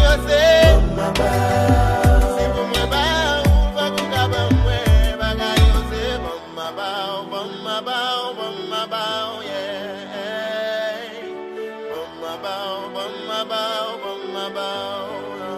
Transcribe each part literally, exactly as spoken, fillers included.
Se, si pou mwen ba ou, fòk ou ka ban mwen bagay yo, se ban m ba ou, ban m ba ou, ban m ba ou, yeah. Ban m ba ou, ban m ba ou, ban m ba ou, non.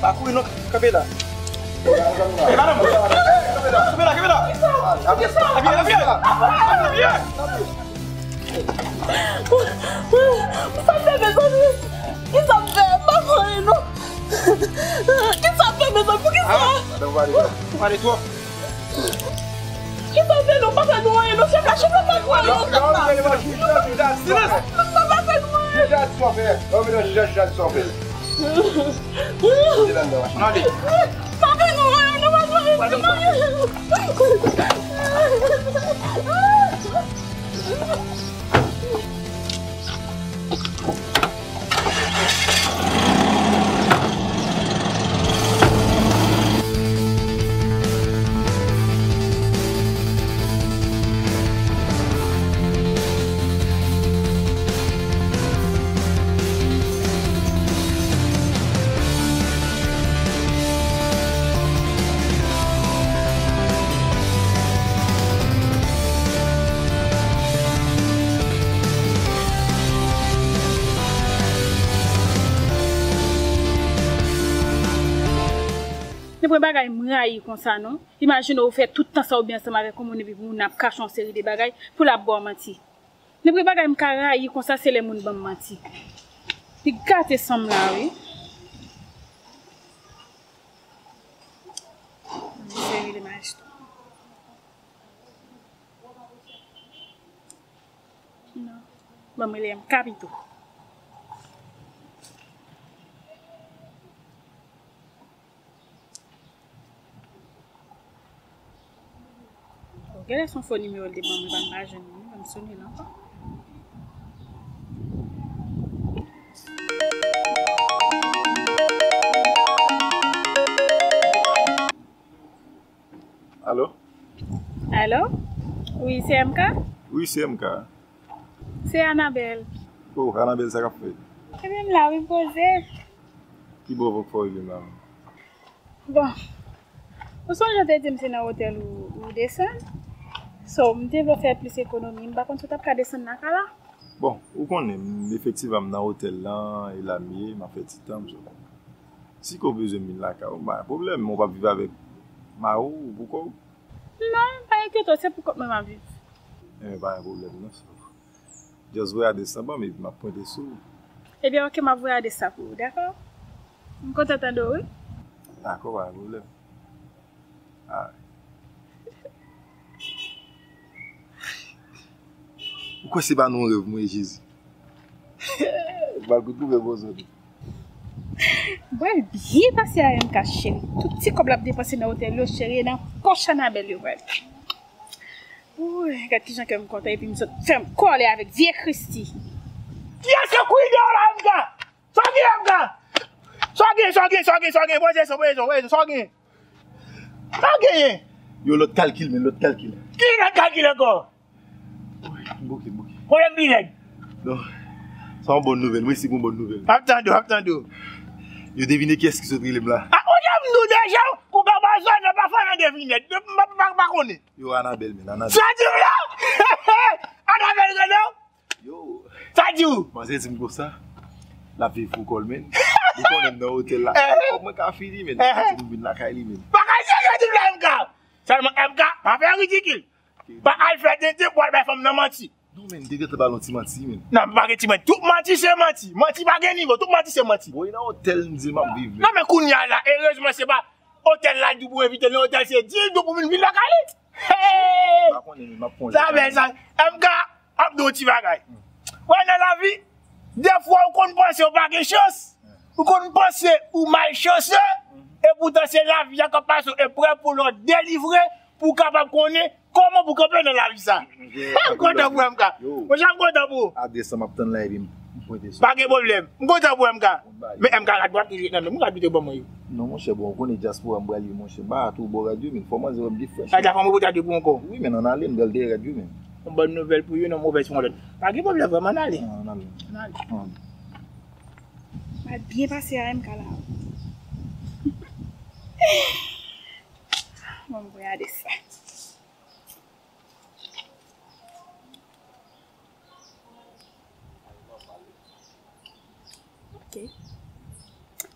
Pa kouri non, kanpe la. Kanpe la, kanpe la. Apye, apye, apye. Apye. Kisa m fè, mezanmi? Kisa m fè? M pa konnen non. Kisa m fè, mezanmi? Poukisa? Madanm, ou pale twòp. Ou pale twòp. Kisa m fè non? Pa fè nou anyen non, chèf la, chèf la, pa fè nou anyen non, chèf la. Silans. Pa fè nou anyen. Jij la di sa w fè. Ann ale. Pa fè nou anyen non, pa fè nou anyen. Nenpwen bagay m rayi konsa non. Imajine w fè tout tan sa w byen ansanm avèk yon moun epi pou moun nan ap kache yon seri de bagay pou l ap ba w manti. Nenpwen bagay m ka rayi konsa se lè moun ban m manti. Li gate san m la wi. Seri de maestro. Non. Ban m rele M K pito. Bon, genlè se yon fo nimewo l te ban mwen, ban m pa jwenn li, ban m sone l ankò. Alo? Alo? Wi, se M K? Wi, se M K. Se Anabèl. Oh, Anabèl, sa k ap fèt? Ebyen, m la, wi, m poze. Ki bò w fè w rive m la menm? Bon, ou sonje w te di m se nan otèl ou, ou desann? So, m te vle w fè plis ekonomi, m pa konn si w t ap ka desann lakay la. Bon, ou konnen, m efektivman m nan otèl lan, e la m ye, m ap fè ti tan m, so. Si ke w bezwen m vin lakay ou, m pa gen pwoblèm, men w p ap viv avèk mari w ou poukò w? Non, pa enkyete w, se pou kont mwen m ap viv. Enben, pa gen pwoblèm non, so. Just voye adrès lan ban m epi m ap pwente sou ou. Ebyen, oke, m ap voye adrès la pou ou, dakò? M kontan tande w, wi. Dakò, pa gen pwoblèm. Ah. Ou kwè se pa nan yon rèv mwen ye, Jezi? M pral retwouve bòzò tou. Bwè l byen pase a M K cheri. Tout ti kòb l ap depanse nan otèl yo, cheri, e nan pòch Anabèl yo pral. Wouy, gad kijan kè m kontan epi m sot fè m kòlè avèk vye Christy. Kiyès k ap kriye deyò la, M K? Sa w gen, M K? Sa w gen, sa w gen, sa w gen, sa w gen? Poze son, poze son, poze son, sa w gen? Sa w genyen? Yo, lòt kalkil, men, lòt kalkil. Ki lòt kalkil ankò? M bouke, m bouke. Pwoblèm pi rèd. Non. Se yon bòn nouvèl. Mwen si gon bòn nouvèl. M ap tande w, m ap tande w. Yo devine kiyès ki sot rele m la. A, ou janm di w deja, ou pa bezwen nan pa fè nan devinèt. M pa, m pa, m pa konnen. Yo, Anabèl, men, Anabèl. Sa di w la? Anabèl rele w? Yo. Sa di w? Manzè di m konsa, l ap viv pou kò l, men. Li konnen m nan otèl la. Fòk mwen ka fini, men. Fòk m vin lakay li, men. Bagay serye di m la, M K. Sèlman, M K, pa fè ridikil. Pa al fè tenten pou al bay fanm nan manti. Non, men, m te gentan ba l yon ti manti, men. Non, pa gen ti manti. Tout manti se manti. Manti pa gen nivo. Tout manti se manti. Bon, e nan otèl m di l m ap viv, men. Non, men kounye a la, erezman se pa otèl la di w pou envite l nan otèl, se di l di w pou vin, vin lakay li. Hey! M pa konnen, men, m ap pwonje. Sa bèl, sa. M K, ap di w yon ti bagay. Wè, nan lavi, defwa ou konn panse ou pa gen chans, ou konn panse ou malchanse, epoutan se lavi a k ap pase w eprèv pou l delivre, pou w kapab konnen kòman pou kanpe nan lavi sa. M kontan pou M K. Monchè, m kontan pou ou. Adrès lan m ap tann la epi m pwente sou. Pa gen pwoblèm. M kontan pou M K. Men M K, rad dwat toujou nan men m, rad ou te ban mwen yo. Non, monchè, bon, ou konnen dyaspora m prale, monchè. M pa ka twò ba w rad yo, men fò manzè wè m gen frèch. Sa fè m repete rad yo pou ankò. Wi, men ann ale, m pral dèyè rad yo, men. Yon bòn nouvèl pou yo, nan move pou yon lòt. Pa gen pwoblèm, vrèman, ann ale. Ann ale. Ann ale. M ap byen pase a M K la. Bon, m gade sa. Ok.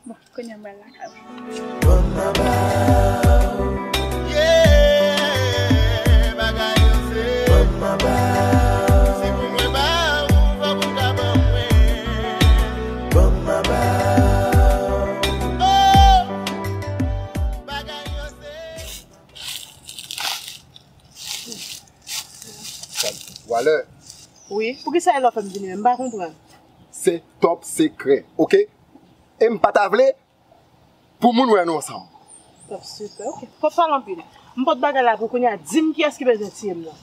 Bon, kounye a m pral lakay mwen. Walè. Wi, poukisa e lè w fè m vini menm? M pa konprann. Se top sekrè, oke? E m pa ta vle pou moun wè nou ansanm. Top sekrè, oke. Fò w pale anpil. M pot bagay la pou kounye a, di m kiyès ki bezwen tiye m nan.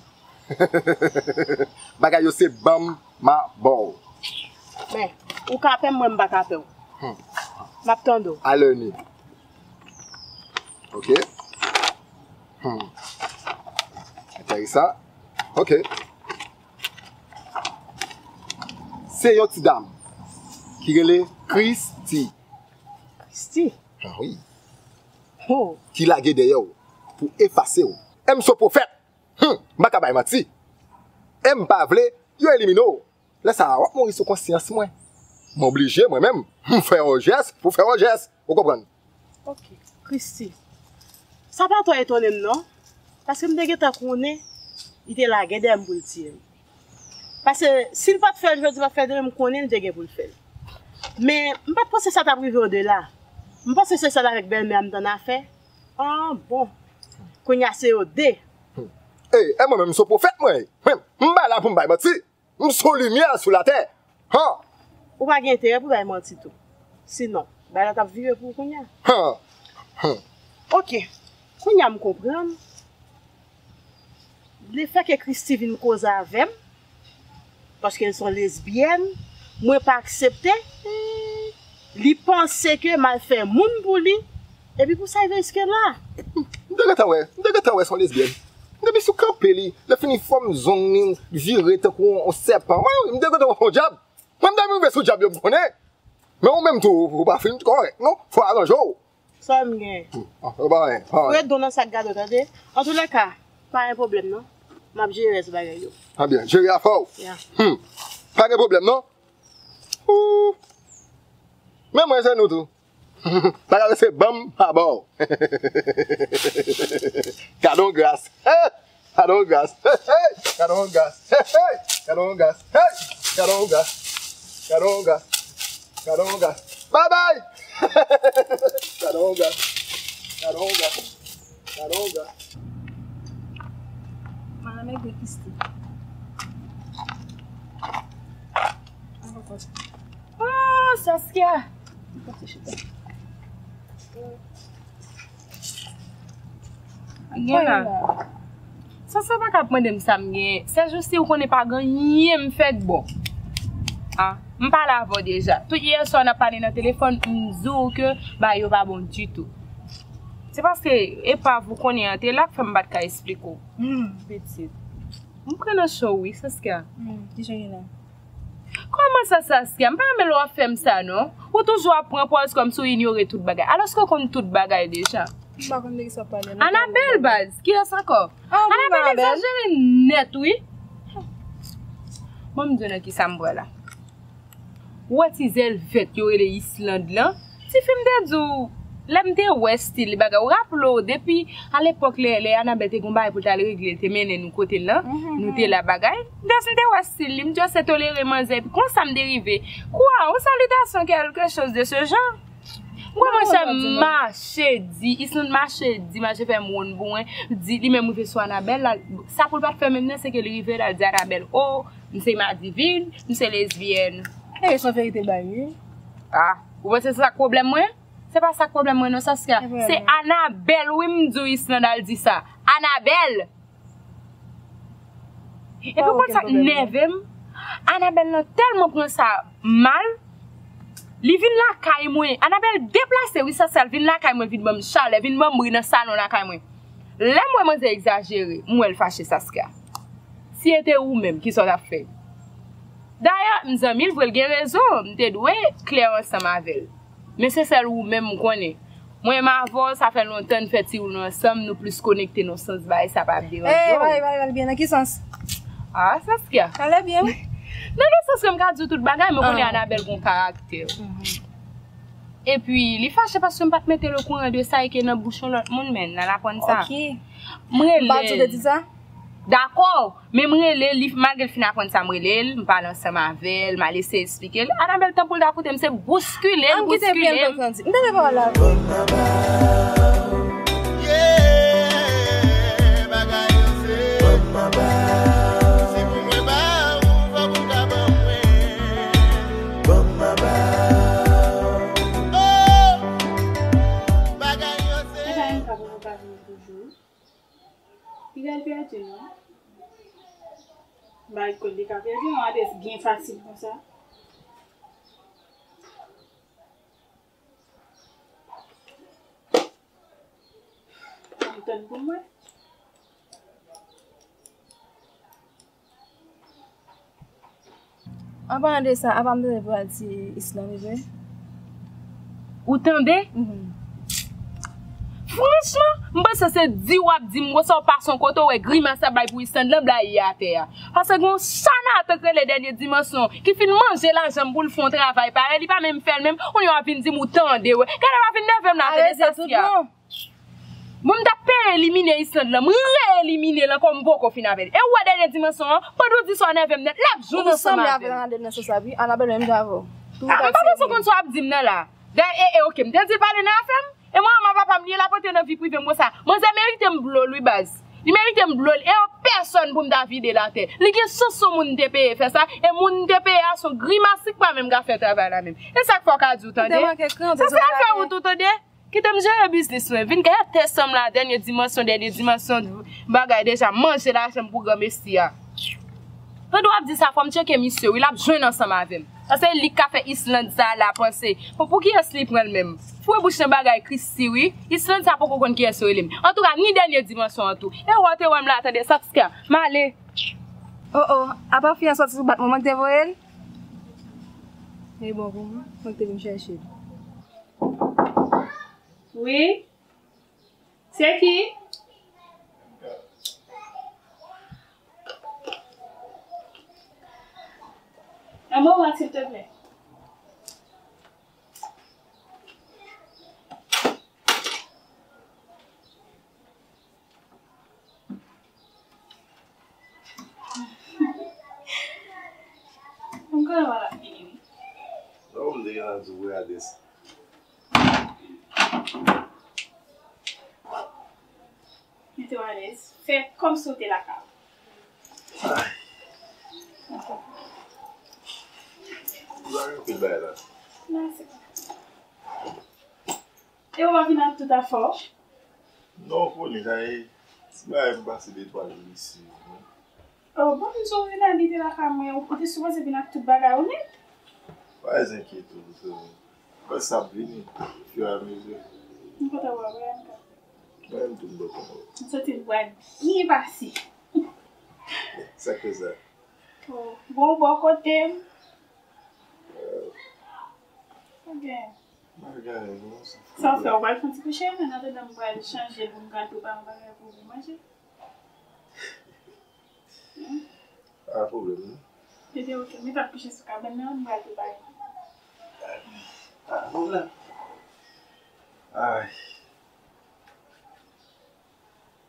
Bagay yo se ban m, m a ba w. Men, ou ka pè m, mwen m pa ka pè w. M ap tande w. Alène. Ok. Hmm. Enteresan. Ok. Se yon ti dam ki rele Christy. Christy? Ah wi. Oh. Ki lage dèyè w pou efase w. E m se pwofèt. Hmm. M pa ka bay manti. E m pa vle yo elimine w. Lè sa a, w ap mouri sou konsyans mwen. M oblije, mwen menm, m fè yon jès pou fè yon jès. Ou konprann? Ok, Christy. Sa pa twò etone m non. Paske m te gentan konnen li te lage dèyè m pou l tiye m. Paske si l pa t fè l jodi, pa t fè demen, m konnen l te gen pou l fè l. Men, m pa t panse sa t ap rive odela. M panse se sèl avèk bèlmè a m t annafè. Ah, bon. Kounye a se yo de. Ey, e mwen menm, m se pwofèt mwen. Mwen, m pa la pou m bay manti. M se yon limyè sou latè. Han! Ou pa gen enterè pou bay manti tou. Sinon, bagay la t ap vire pou ou kounye a. Han! Han! Ok. Kounye a m konprann. Lefètke Christy vin koze avè m, paske l se yon lesbyèn, mwen pa aksepte. Li panse ke m al fè moun pou li, epi pou sa rive jiske la. M te gentan wè, m te gentan wè se yon lesbyèn. Depi sou kanpe li, lè fini fòm zong li vire tankou yon sèpan. Mwen, m te gentan wè yon dyab. Mwen, m te rive sou dyab yo, m konnen. Men ou menm tou, ou pa fin kòrèk, non? Fò w aranje w. Sa m gen? Ou ret dwon nan sa k gade w, tande? Antoulèka, pa gen pwoblèm, non. M ap jere rès bagay yo. Ah byen, jere afè w. Ya. Hmm. Pa gen pwoblèm, non? Ooh. Men mwen, se nou tou. Pa ka se ban m, pa ba w. Gade yon gras. Gade yon gras. Gade yon gras. Gade yon gras. Gade yon gras. Gade yon gras. Gade yon gras. Bye bye. Gade yon gras. Gade yon gras. Gade yon gras. Madanm egre Christie. Oh, Saskia! Gen la. Sa, sa pa ka ap mande m sa m gen. Sèjousi, ou konnen pa gen anyen m fè k bon. Ah, m pale avè w deja. Tout yè swa n ap pale nan telefòn, m di w ke bagay yo pa bon ditou. Se paske epav ou konnen an te la k fè m pa t ka esplike w. Hmm, pitit. M pran nan cho w wi, Saskia. Hmm, kijan gen la? Kòman sa, Saskia? M pa renmen lè w ap fè m sa, non. Ou toujou ap pran pòz kòmsi w inyore tout bagay. Alòske w konn tout bagay deja. M pa konn de kisa w ap pale, non. Anabèl, baz. Kiyès ankò? Ah, Anabèl egzajere nèt, wi. Bon, m di w nan kisa m pran la. Ou wè ti zèl vèt yo rele Island lan? Tifi, m te di w, lè m te wè stil li bagay, ou raple w, depi alepòk lè, lè Anabèl te gon bagay pou l t al regle, l te mennen nou kote l lan, nou te la bagay. M te, m te wè stil li, m di yo se tolere manzè, epi konsa m te rive. Kwa, yon salitasyon, quelque chose de ce genre. M kòmanse mache di, Island mache di, mache fè moun pou mwen, di, li menm rive sou Anabèl, la, sa pou l pa t fè menm nan, se ke li rive, l al di Anabèl, o, m se madivin, m se lesbyèn. E, se yon verite bay, wi. Ah, ou panse se sa k pwoblèm mwen? Se pa sa k pwoblèm mwen non, Saskia. Se Anabèl, wi, m di w Island al di sa. Anabèl! Epi ou konn sa k nève m? Anabèl lan tèlman pran sa mal, li vin lakay mwen. Anabèl deplase, wi, Saskia, l vin lakay mwen, vin ban m chalè, vin ban m bri nan salon lakay mwen. Lè m wè manzè egzajere, m wè l fache, Saskia. Si e te ou menm, kisa w t ap fè? Dayè, m zanmi l vre, l gen rezon, m te dwe klè ansanm avè l. Men se sèl ou menm m konnen. Mwen menm avè w, sa fè lontan n fè ti woul nou ansanm, nou plis konekte nan sans bagay, sa pa ap deranje w. Ey, pale, pale, pale byen, nan ki sans? Ah, Saskia. Pale byen, wi. Nan le sans ke m ka di w tout bagay, men w konnen Anabèl gon karaktè. Epi, li fache paske m pa t mete l okouran de sa e ke nan bouch yon lòt moun, men n al aprann sa. Ok. M rele l. M pa di w te di sa? Dakò, men m rele l, li, malgre l fin aprann sa, m rele l, m pale ansanm avè l, m al eseye esplike l. Anabèl, tan pou l ta koute m, se bouskile l, bouskile m. Ann kite byen l kontan di. M tande pawòl la. Yeah, bagay yo se. Si pou mwen ba ou, fòk ou ta ban mwen. Oh, bagay yo se. Epa, m ka pran okazyon toujou. Li pral pèdi non. M pa kwè li ka pèdi yon adrès byen fasil konsa. Ann tann pou mwen. An palan de sa, apa m tande pral di Island vre? Ou tande? Mhm. Franchman, m panse se di w ap di m konsa w pase yon kote w wè grimas ap bay pou Island lan blayi atè a. Paske gen yon chanatan k rele Dènye Dimansyon ki fin manje lajan m pou l fè yon travay parèy, li pa menm fè l menm, kounye a w ap vin di m ou tande, wè. Gade w ap vin nève m la, tande Saskia. Bon, m t ap pe elimine Island lan, m re-elimine l ankò, m poko fin avè l. E ou wè Dènye Dimansyon an, pandan w di sa w nève m nèt, l ap jwenn ansanm avè m. Ou sanble avè Anabèl nan sans sa wi, Anabèl menm jan avè w. Ah, m pa panse w konn sa w ap di m nan la. Dayè, e, e, oke, m te di l pale nan afè m, e mwen manman papa m, li elapote nan vi prive m konsa. Manzè merite m blo l wi baz. Li merite m blo l, e yon pèsòn pou m ta vide l atè. Li gen chans se yon moun m te peye fè sa, e moun m te peye a se yon grimas li k pa menm ka fè travay la menm. E sa k fè w ka di w tande. Sa se afè ou tou tande. Kite m jere biznis mwen. Vin gade tè san m la, Dènye Dimansyon, Dènye Dimansyon, bagay deja manje lajan m pou granmesi a. Pandan w ap di sa, fò m tcheke misye wi, l ap jwenn ansanm avè m. Paske li k ka fè Island sa la panse. Bon, pou kiyès li pran l menm? Foure bouch nan bagay Christie wi. Island sa poko konn kiyès yo rele m. Antouka, ni Dènye Dimansyon an tou. E w te wè m la, tande, Saskia, m ale. Oh, oh, apa fi a sòti sou bat mwen, mwen k te voye l? E bon pou mwen, mwen k te vin chèche l. Wi? Se ki? Un moment, s'il te plaît. M konnen w ap fini, wi. Non, m te gentan di w, Ades. Mete w alèz. Fè kòmsi w te lakay ou. Ay. Ou pa gen anpil bagay la. Mèsi. E ou pa vin ak tout afè w? Non, ou konnen sa e ti bagay m pase de twa jou isi. Oh, bon, m di w vin abite lakay mwen, ou te sipoze vin ak tout bagay ou nèt. Pa enkyete w, se vre. Mwen sa ap vini, ofiramezu. M kontan wè w, Bianca. Mwen menm tou m kontan wè w. M santi m pral byen pase. Sa k fè sa? Oh, bon, bò kote m. Ok. Bagay, non, sa fè w pral fè yon ti kouche, men antandan m pral chanje pou m gade w ba m bagay pou w manje. Pa pwoblèm, non. Ebyen, ok, mwen t ap kouche sou kabann nan, m pral prepare. Pa pwoblèm. Ay.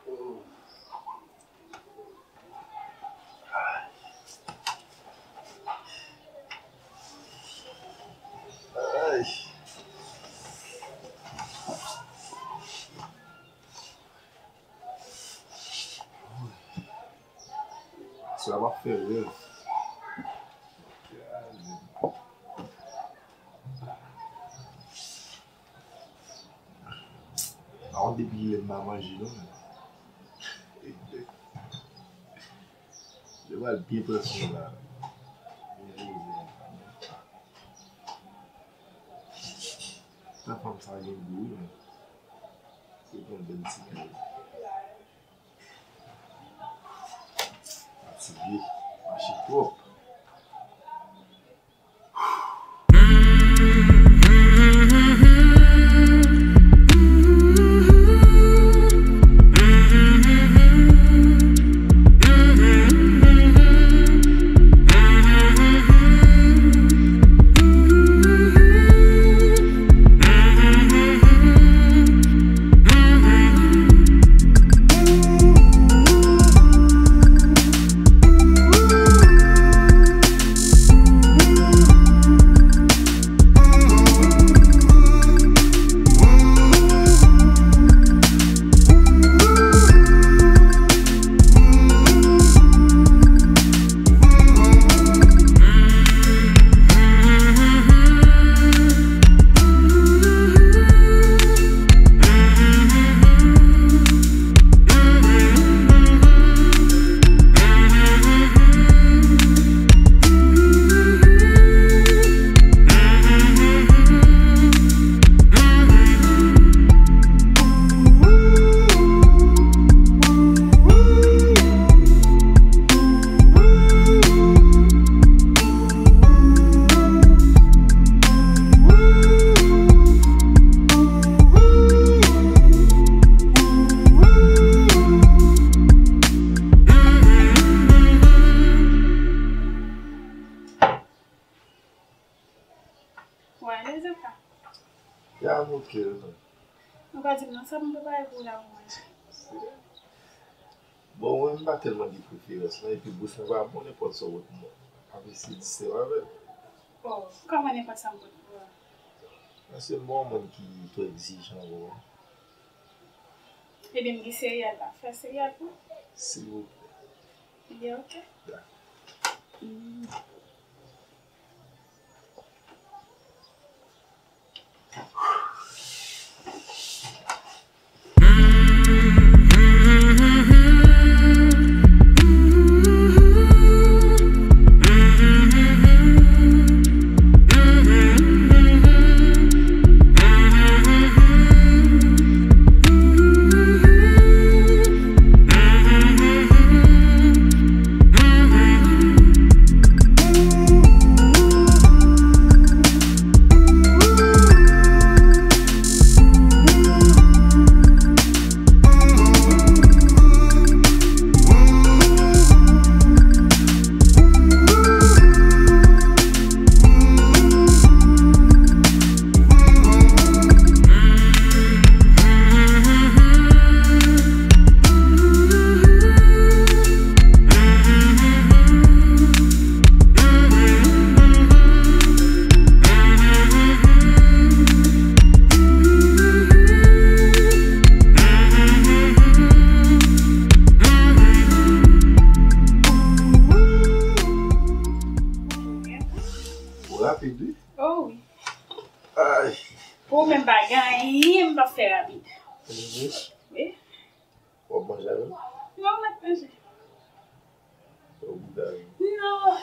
Oh. Ay. Ay. Sa va fè rèv. A, depi lè m pa manje non. Yo pral byen pran swen la. Tan fanm sa gen gou wi, men. Se yon bèl ti kay. Fatige, mache twòp. Wè, rezilta. Ya, montre l, non. Ou ka di m non, sa m prepare pou ou la pou manje. Bon, mwen, m pa tèlman gen preferans, non, epi bouch mwen pa bon, nenpòt sa w pot mwen. Ap eseye distèm avè l. Oh, kòman nenpòt sa m pot pou ou a? Paske m pa yon moun ki twò egzijan, bon. Ebyen, m gen sereyal la. Fè sereyal pou mwen. Silvouplè. Ebyen, ok. Dakò. Mm. Rapid, wi. Oh, wi. Ay. Pou mwen pa gen anyen, m pa fè rapid. Mhm. Wi. W ap manje avè m? Non, m ap manje. Ou goute avè m? Non,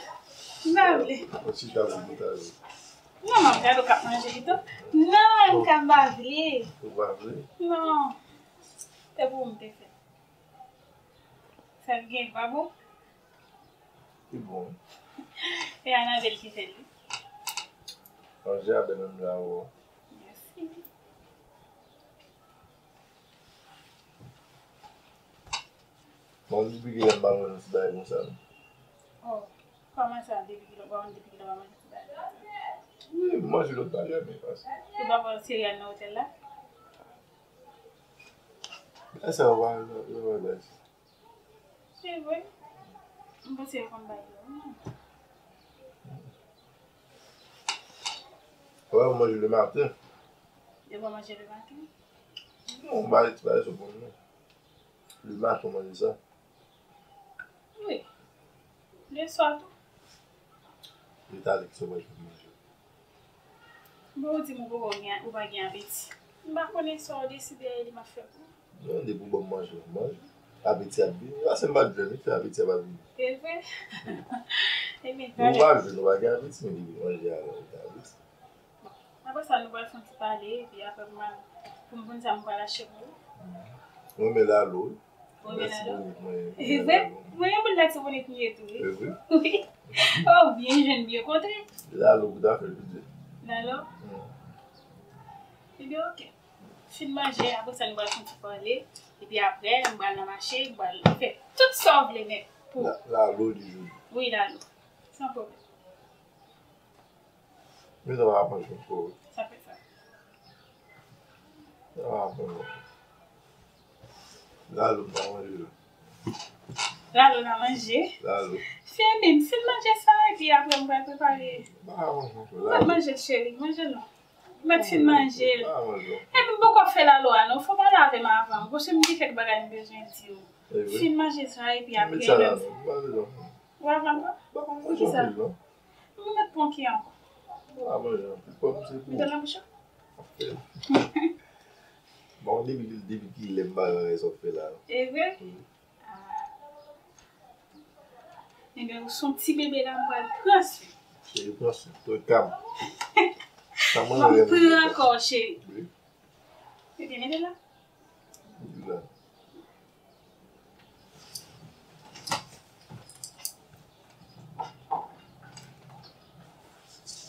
m pa vle. Ou chita pou goute avè m? Non, m ap gade w k ap manje pito. Non, m ka pa vle. Ou pa vle? Non. Se pou ou m te fè. Sa l gen pa bon? Li bon. E Anabel ki fè l wi. Manje a bèl menm jan avè w. Mèsi. Bon, depi kilè m pa manje yon ti bagay konsa non. Oh, kòman sa depi kilè w pa manje, depi kilè w pa manje ti bagay konsa? Wi, m manje lòt bagay men pa sa. Ou pa pran seriyal nan otèl la? Bagay sa yo pa, yo pa bagay sa. Se vre? M panse yo konn bay yo. Wè, ou manje le maten. Yo pa manje le maten? Non, ou bay ti bagay sou bon non. Le maten ou manje sa. Wi. Le swa tou. Li ta ale ki sa w pral fè pou manje. Bon, ou di m ou poko gen, ou pa gen apeti. M pa konnen sa w deside a, e li m ap fè pou ou. Non, depi w ban m manje, m ap manje. Apeti ap vini. Paske m pa t jwenn, wi, fè apeti a pa vini. E vre? Ebyen, talè. Ou pa jwenn, ou pa gen apeti, men depi manje a la, ou gen apeti. Bon, apre sa, nou pral fè yon ti pale, epi apre pou m al, pou m konn sa m pral achte pou ou. Mwen, men lalo, wi. Mèsi Bonik, mwen. Mwen yon boul Latibonit m ye tou wi. Wi. Oh, byen jwenn, byen kontre. Lalo pou ta fè l piti. Lalo? Ebyen, oke. Fin manje, apre sa nou pral fè yon ti pale. Epi apre, nou pral nan mache, nou pral fè tout sa w vle nèt pou. Lalo li jodi. Wi, lalo. San pwoblèm. Men sa pa manje ankò wi. Sa fè sa. Sa pa manje. Lalo m pa manje la. Lalo n a manje. Lalo. Fè men m fin manje sa epi apre m pral prepare. M pa manje ankò. Mèt manje l cheri, manje l non. Mèt fin manje l. M pa manje ankò. Epi m poko fè lalo a non, fò w pale avè m avan. Paske m gen kèk bagay m bezwen di w. Fin manje sa epi apre lè m. Ou ap manje? M pa konn manje anpil non. M mèt pran ki ankò. M pa manje anpil. Kòm se pou. Mete nan bouch ou. Bon, depi, depi kilè m pa nan rezon fè la. E vre? Wi. Ah. Ebyen, ou se yon ti bebe la, m pral pran swen. Cheri, pran swen. Pran kam. M ap pran kò w, cheri. Wi. Ebyen, mete la.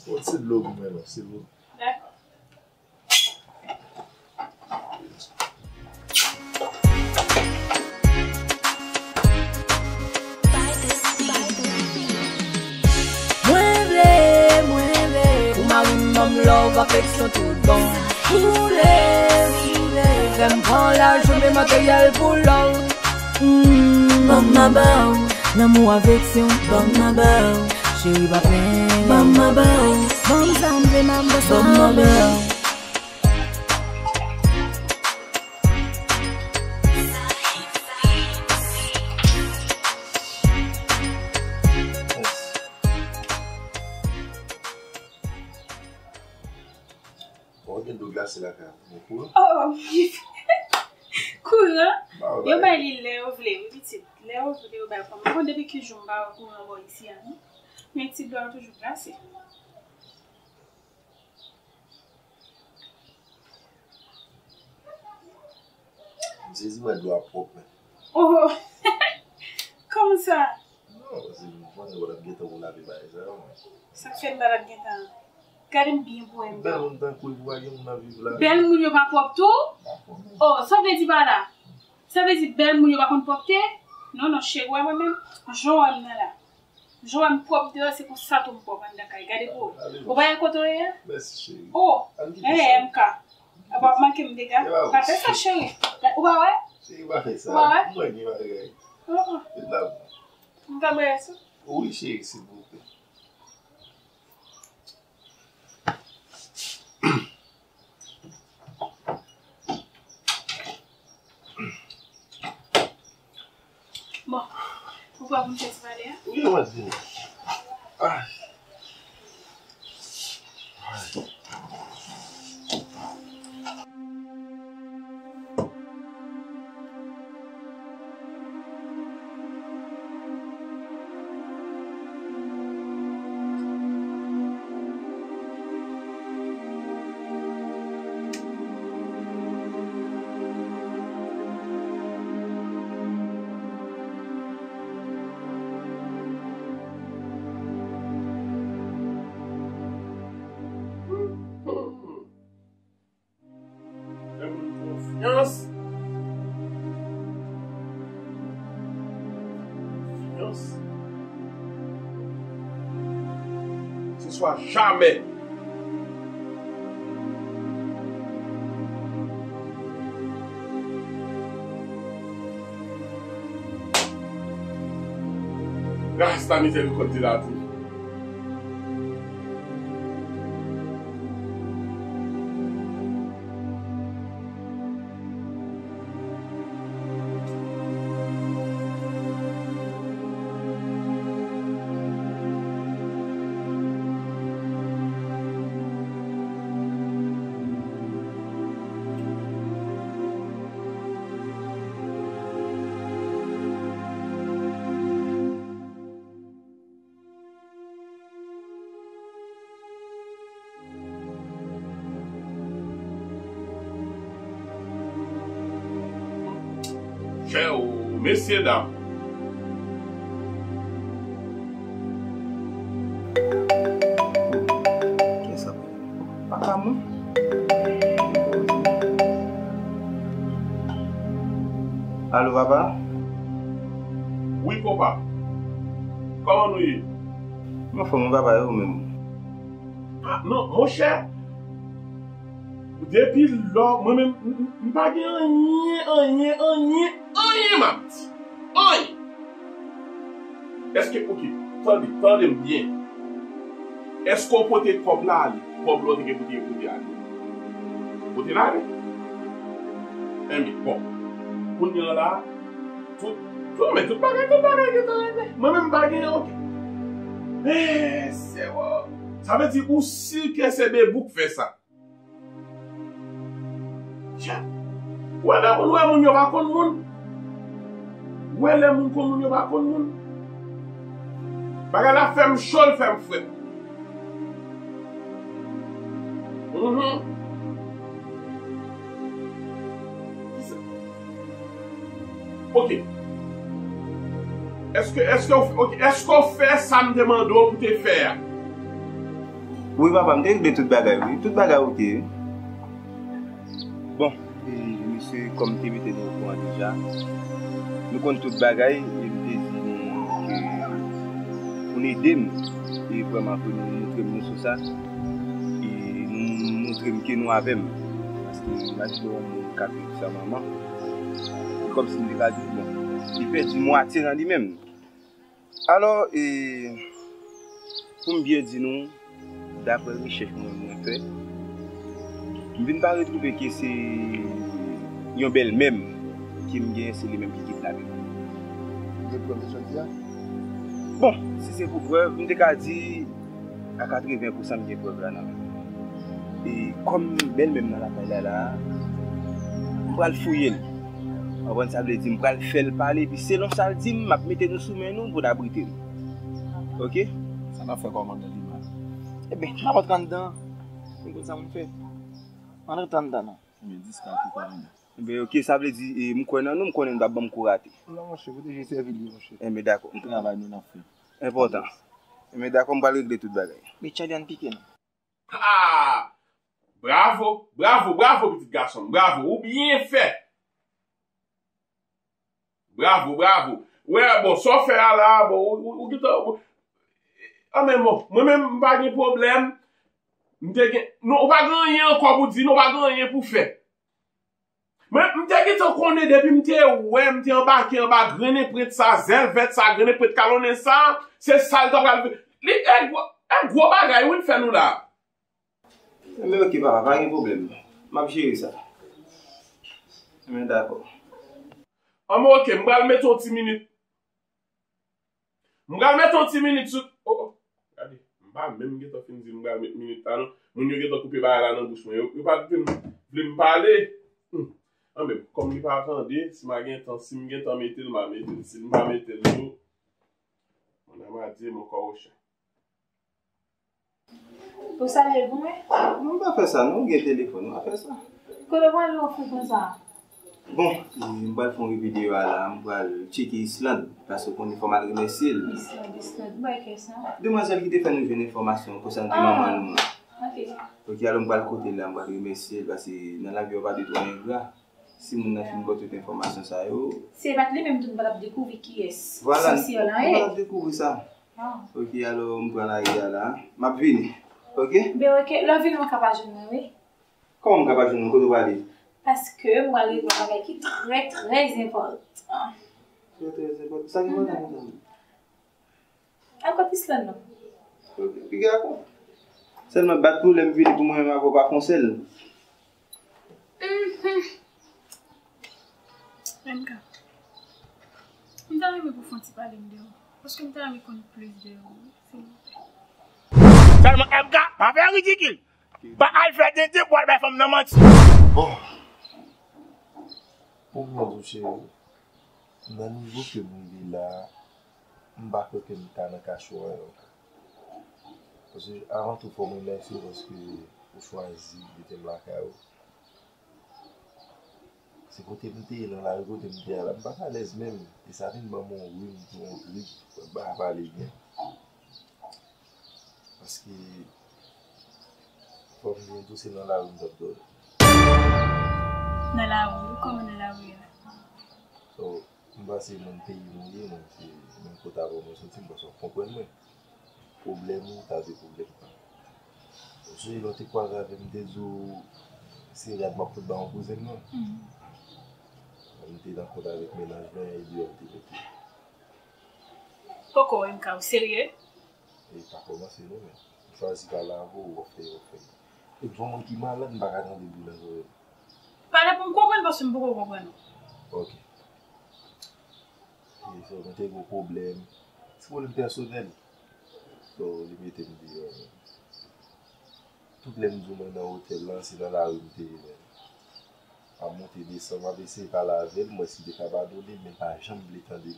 Yon ti dlo pou mwen non, silvouplè. Dakò. Mwen vle, mwen vle pou mari m ban m love, afeksyon tout bon. Foule, foule, fè m pran lajan men materyèl pou love. Mm, ban m maba w, lanmou, afeksyon, ban m maba w. Cheri pa plenyen, ban m maba w. Ban m sa m vle, m ap ban sa m vle. Bon, gen dlo glase lakay la, gen kouran? Oh, kouran? Yo bay li lè yo vle, wi, pitit. Lè yo vle, yo bay kouran. Bon, depi ki jou m pa wè kouran bò isi a, non? Men ti dlo a toujou glase. M sezi wè dlo a pwòp, men. Oh! Kòman sa? Non, paske m konnen w t ap gentan pou lave bagay sa yo, men. Sa k fè m pa t ap gentan? Gade m byen pou wè m. Bèl moun tankou w, pou pa gen moun ap viv la. Bèl moun yo pa pwòp tou? Pa pwòp, non. Oh, sa w vle di pa la? Sa vle di bèl moun yo pa konn pwòpte? Non, non, cheri, w wè mwen menm, jan w wè m nan la. Jan w wè m pwòp deyò, se konsa tou m pwòp anndan kay. Gade pou ou. Ou pa wè kote w ye a? Mèsi, cheri. Oh, eh, M K. W ap manke m dega. Pa fè sa, cheri. Ou pa wè? Cheri, pa fè sa. Ou pa wè? Mwen gen bagay. Oh, oh. M ka bwè sou? Wi, cheri, silvouplè. Bon, ou prè pou m fè ti pale a? Wi, w ap di m. Ay. Swa jamè. Rasta mizèrikòd de la vi. Chè o, mesyedam. Kiyès ap rele m? Papa mwen. Alo, papa? Wi, konpa. Kòman nou ye? M anfòm, wi, papa, e ou menm? Ah, non, monchè. Depi lò, mwen menm, m, m, m pa gen anyen, anyen, anyen, anyen m ap di. Anyen. Èske, oke, tande, tande m byen. Èske w pote kòb la ale? Kòb la w te gen pou te pote ale. Pote l ale? Enben, bon. Kounye an la, tout, tout, men tout bagay, tout bagay gentan regle. Mwen menm m pa gen okenn. Eh, se wo. Sa vle di ou si ke se Beboue k fè sa. Tcha. Ou wè lè moun wè moun yo pa konn moun. Ou wè lè moun konn moun yo pa konn moun. Bagay la fè m cho, l fè m frèt. Mhm. Kisa? Oke. Èske, èske w, oke, èske w fè sa m te mande w pou te fè a? Wi, papa, m te regle tout bagay, wi. Tout bagay oke, wi. Bon, e, mesye, kòm m te mete nou okouran deja, nou konn tout bagay, e m te di nou ke pou n ede m, e vrèman ke nou montre m nou sou sa, e nou montre m ke nou avè m. Paske imajine yon moun k ap viv san manman, e kòmsi m te ka di, bon, li pèdi mwatye nan li menm. Alò, e, pou m byen di nou, daprè rechèch mwen, mwen fè, m vin pa retwouve ke se yon bèlmè m ke m genyen, se li menm ki kidnape m. Ou gen prèv de sa w di a? Bon, si se pou prèv, m te ka di a katreven pousan m gen prèv la nan men m. E kòm bèlmè m nan lakay la, la, m pral fouye l. Ou konprann sa vle di, m pral fè l pale, epi selon sa l di m, m ap mete nou sou men nou pou n abrite l. Oke? Sa n ap fè kòmandan Lima? Eben, n ap antre anndan. Nou konn sa pou n fè. Ann antre anndan, non. Men dis ka ki kòmandan. Eben, oke, sa vle di, e, m kwè nan nou, m konnen nou p ap ban m kou rate. Non, monchè, pwoteje sèvi l, monchè. Eben, dakò. Travay nou n ap fè. Enpòtan. Eben, dakò, m pral regle tout bagay. Men Charlie ann pike, non. Ah! Bravo, bravo, bravo, pitit gason m. Bravo, ou byen fè. Bravo, bravo. Wè, bon, sa w fè a la, bon, ou, ou, ou gentan, ou, ah, men bon, mwen menm, m pa gen pwoblèm. M te gen, non, ou pa gen anyen ankò pou di, non, ou pa gen anyen pou fè. Men, m te gentan konnen depi m te wè, m te anbake anba grennen prent sa, zèl vèt sa, grennen prent kalonnen sa, se sa l ta pral fè. Li, e gwo, e gwo bagay, wi, l fè nou la. Enben, oke, papa, pa gen pwoblèm. M ap jere sa. Enben, dakò. Anben, oke, m pral mete yon ti minit. M pral mete yon ti minit sou, oh, oh, gade, m pa menm gentan fin di m pral met minit la, non. Moun yo gentan koupe bagay la nan bouch mwen. Yo, yo pa t vin vle m pale. Hmm. Anben, kòm li pa tande, si m a gen tan, si m gen tan mete l, m a mete l. Si m pa mete l tou, mon âme à Dieu, mon corps au chien. Pou salye l pou mwen? Non, pa fè sa, non, ou gen telefòn, pa fè sa. Kote w prale w fou konsa? Bon, m pral fè yon videyo a la, m pral tcheke Islande, paske w konnen fò m al remèsye l. Islande, Islande, m pa wè kè sa. Demwazèl ki te fè nou jwenn enfòmasyon konsènan manman nou an. Ok. Ok, alò m pral kote l la, m pral remèsye l, paske nan lavi w pa dwe twò engra. Si moun nan fin ba w tout enfòmasyon sa yo. Si e pa t li menm tou, nou pa t ap dekouvri kiyès. Vwala, nou pa t ap dekouvri sa. Ok, alò, m pran lari a la. M ap vini. Ok? Ben, ok, lè w vini, ou ka pa jwenn mwen, wi. Kòman m ka pa jwenn ou? Kote w prale? Paske m pral regle yon bagay ki trè, trè enpòtan. Trè, trè enpòtan. Sa gen mwen nan mwen. Al kot Islande non. Ok, piga akò. Sèlman bat pou lè m vini pou mwen menm avè w pa fon sèl. Mhm. M K, m ta renmen pou fon ti pale m de ou. Paske m ta renmen konn plis de ou, silvouplè. Sèlman M K, pa fè ridikil. Pa al fè tenten pou al bay fanm nan manti. Bon. Pou m di w cheri, nan nivo ke m rive la, m pa kwè ke m ta nan ka chwa ankò. Paske avan tou, fò m remèsye w paske ou chwazi mete m lakay ou. Se kote m te ye nan lari, kote m te ye a la, m pa t alèz menm. E sa vin ban m yon rim tou, yon trip, m pa ka pale byen. Paske, fò m di w tou, se nan lari m t ap dòmi. Nan lari? Kòman nan lari a? So, m panse menm peyi nou ye, menm se menm kote avè w mwen soti, m panse w ap konprann mwen. Pwoblèm ou ta vle pwoblèm pa m. Ou sonje lè w te kwaze avè m, m te di w se rad m ap fout ba yon kouzen m nan. Mhm. M te nan kont avèk mennaj mwen, e deyò m te mete. Poko M K, ou serye? E pa kòmanse non, men. M chwazi pale avè w, w ap fè, w ap fè. Epi se yon moun ki malad, m pa ka tande bri nan zòrèy m. Pale pou m konprann, paske m poko konprann ou. Ok. E so, nou te gen yon pwoblèm. Se pwoblèm pèsonèl. So, li mete m deyò, men. Tout lè m di w mwen nan otèl lan, se nan lari m te ye, men. M ap monte desann, m ap eseye pale avè l, m wè si m te ka padone l, men l pa janm vle tande.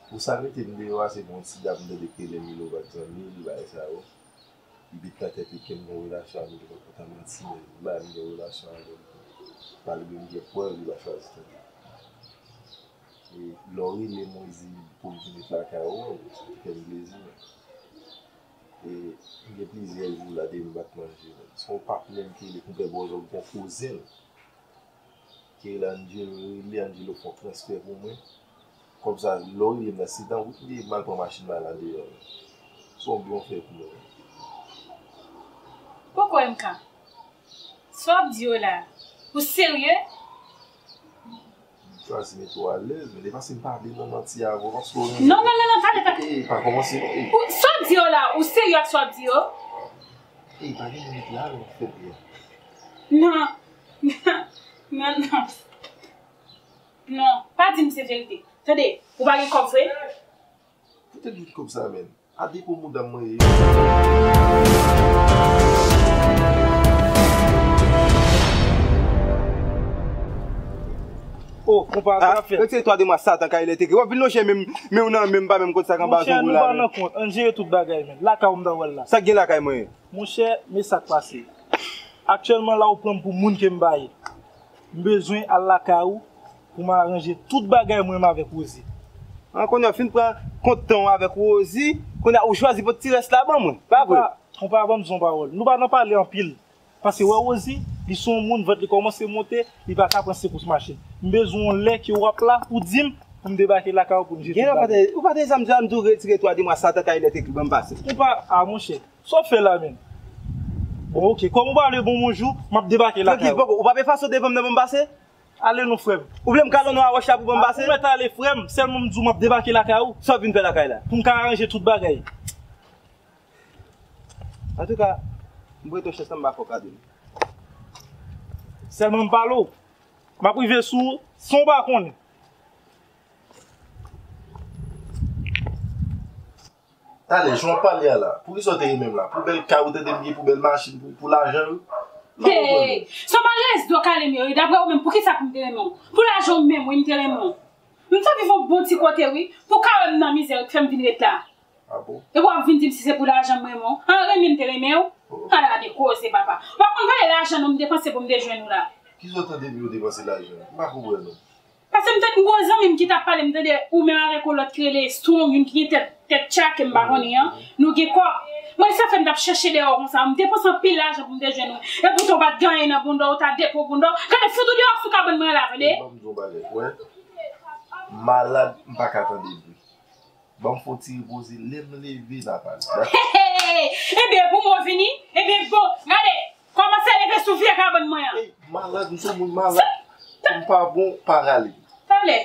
Pou sa l mete m deyò a, se pou yon ti dam m tande k rele Milo, pa egzanp, Mil, bagay sa yo. Li met nan tèt li ke m gen yon relasyon avè l, li pa kontan manti, men m ba li gen relasyon avè l. Malgre m gen prèv, li pa chwazi tande. E lè w rele m, w di pou m vin ret lakay ou, sa te fè m plezi, men. E m gen plizyè jou la depi m pa t manje, men. Se yon patnè m ki rele konpè Bòzò, m gen yon kouzen l ki rele Angelo, rele Angelo fè yon transfè pou mwen. Kòb sa, lè w rele m nan, se nan wout m ye, m al pran machin mwen al andeyò. Se yon byen w fè pou mwen. Poko M K. Sa w ap di yo la? Ou serye? M chwazi mete w alèz, men se paske m pa vle nan manti avè w, paske w renmen. Non, non, non, non, tande, tande. E, e, pa kòmanse non, e. Ou, sa w ap di yo la? Ou serye ak sa w ap di yo? E, pa gen limit la, non, fè byen. Non. Non, non. Non, pa di m se verite. Tande, ou pa gen kòb vre? Poutèt bout kòb sa menm. A depo mouda m mwen ye. Oh, konpa, sa fè. Retire twa de mwa Satan kay lè te gri. W ap vin lonje men, men w nan men m pa menm konn sa k anba zong ou la. Monchè, nou pa nan kont. Ann jere tout bagay, men. Lakay ou m ta wè l la. Sa k gen lakay mwen? Monchè, men sa k pase. Aktyèlman la, ou pran m pou moun ke m pa ye. M bezwen al lakay ou pou m aranje tout bagay mwen menm avèk Rosie. An, kounye a w fin pran kont tan w avèk Rosie, kounye a ou chwazi pot ti rès la ban mwen, pa vre? Konpa, konpa, ban m di w yon pawòl. Nou pa nan pale anpil. Paske wè Rosie, li se yon moun, vant li kòmanse monte, li pa ka pran sekous machin. M bezwen yon lè ke w ap la pou di m, pou m debake lakay ou pou n jete bagay. Gen lè ou pa te, ou pa te janm di w retire twa de mwa Satan kay lè te gri ban m pase. Konpa, a monchè, sa w fè la menm? Bon, ok, kòm ou pa vle bon bonjou, m ap debake lakay ou. Trankil, poko, ou p ap efase w devan m nan ban m pase? Ale non, frè m. Ou vle m kale w nan wòch la pou ban m pase? Ou mèt ale, frè m. Sèlman m di w m ap debake lakay ou. Sa w vin fè lakay la? Pou m ka aranje tout bagay. Antouka, m prete w chans lan, m pa fè w kado l. Sèlman m pale w. M ap rive sou ou san w pa konnen. Talè, jan w ap pale a la, poukisa w te renmen m la? Pou bèl kay ou tande m gen, pou bèl machin, pou, pou lajan wi? M pa konprann. Hey! Se yon malrez do kale m yo wi, daprè ou menm, poukisa pou m te renmen w? Pou lajan w menm wi, m te renmen w. M t ap viv yon bon ti kote wi, pou w ka wè m nan mizè wi k fè m vin ret la. A bon? Epi w ap vin di m si se pou lajan m renmen w. An renmen m te renmen w? Oh. Ala de koze, papa. Ou pa konn valè lajan non m depanse pou m te jwenn ou la. Kisa w tande m yo depanse lajan? M pa konprann non. Paske m tande m gon zanmi m ki t ap pale, m tande ou menm avèk yon lòt ki rele Strong, youn ki gen tèt, tèt tchake, m pa konnen an, nou gen kòb. Mwen, sa fè m t ap chèche dèyè w konsa. M depanse anpil lajan pou m te jwenn ou. Epoutan w pa t gen anyen nan bounda w, w ta depo bounda w. Gade, fout ou deyò sou kabann mwen la, tande? Ban m di w yon bagay, w wè? Malad, m pa ka tande bri. Ban m fè yon ti repoze, lè m leve n a pale. Hey, hey, hey! Ebyen, pou mwen vini, ebyen, bon, gade, kòmanse leve sou vye kabann mwen an. Ey, malad, m se yon moun malad. M pa bon, pa rale. Talè.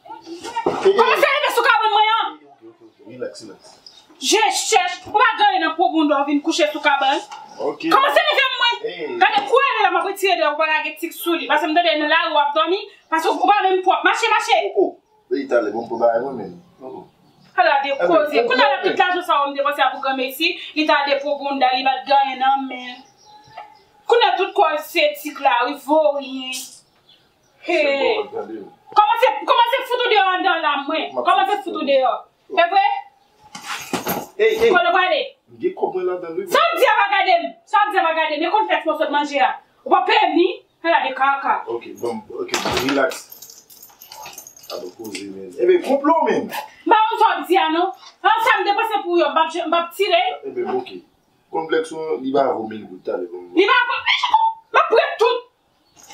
Ey, ey, kòmanse leve sou kabann mwen an. Ey, ok, ok, ok. Relax, relax. Je chèch, ou pa gen anyen nan po bounda w vin kouche sou kabann. Ok. Kòmanse leve mwen. Ey. Gade, kou ale la, m ap retire de ou pa lage tik sou li. Paske m tande nan lari w ap dòmi, paske ou pa menm pwòp. Mache, mache. Oh, oh. Ey, talè, bon, m pran bagay mwen menm. Oh, oh. Ala de koze. Kounye a la, tout lajan sa yo m depanse a pou granmesi, li ta depo bounda, li pa t gen anyen nan men. Kounye a tout kò se tik la, wi, voryen. Hey. Kòmanse, kòmanse fout ou deyò anndan la, mwen. Kòmanse fout ou deyò. Se vre? Ey, ey. Kote w prale? M gen kòb mwen ladan l, wi. Sa w di a pa gade m. Sa w di a pa gade m. E konn fèt mwen sot manje a. Ou pa peye m ni? Ala de kaka. Ok, bon, ok, relax. A bon koze, men. Ebyen, konplo, men. M pa konn sa w ap di a, non. An sa m depanse pou yo, m p ap, m p ap tire. Ebyen, ok. Konplèks ou an, li pa vo mil goud, talè, bon. Li pa vo, m ap pran tout.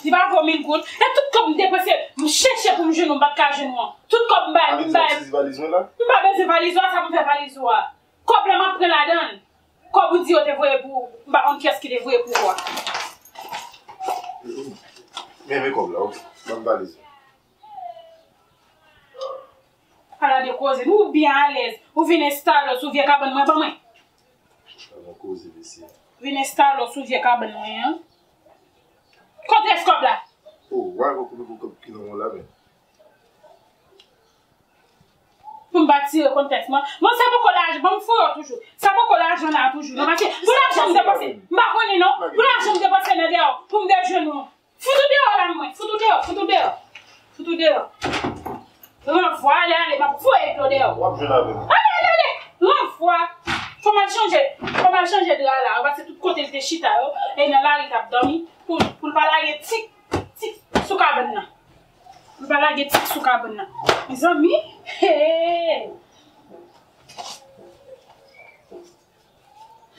Li pa vo mil goud. E tout kòb m depanse, m chèche pou m jwenn ou, m pa t ka jwenn ou an. Tout kòb m bay, m bay. Sa w sezi valiz mwen la? M pa bezwen valiz ou a, sa pou m fè valiz ou a? Kòb la m ap pran ladan l. Kòb ou di yo te voye pou ou, m pa konn kiyès ki te voye pou ou a. Men, men kòb la, ok. Ban m valiz ou. Ala de koze. Nou byen alèz. Ou vin enstale w sou vye kabann mwen, ban mwen. Sa bon koze, mesye. Vin enstale w sou vye kabann mwen an. Kote rès kòb la? Oh, why ou koupe pou kòb ki nan men w la, men? Pou m pa tire kontèks mwen. Bon, sa poko lajan, ban m fouye w toujou. Sa poko lajan la toujou. Non, paske pou lajan m depanse, m pa konnen non. Pou lajan m depanse nan dèyè w, pou m dejwenn ou. Fout ou deyò la, mwen. Fout ou deyò, fout ou deyò. Fout ou deyò. Ranvwa, ale, ale, m ap voye dlo deyò. W ap jwenn avè m. Ale, ale, ale. Ranvwa. Fò m al chanje, fò m al chanje dra la. Ou pase tout kote l te chita yo. E nan lari l t ap dòmi. Pou, pou l pa lage tik, tik sou kabann nan. Pou l pa lage tik sou kabann nan. Mezanmi. Hey.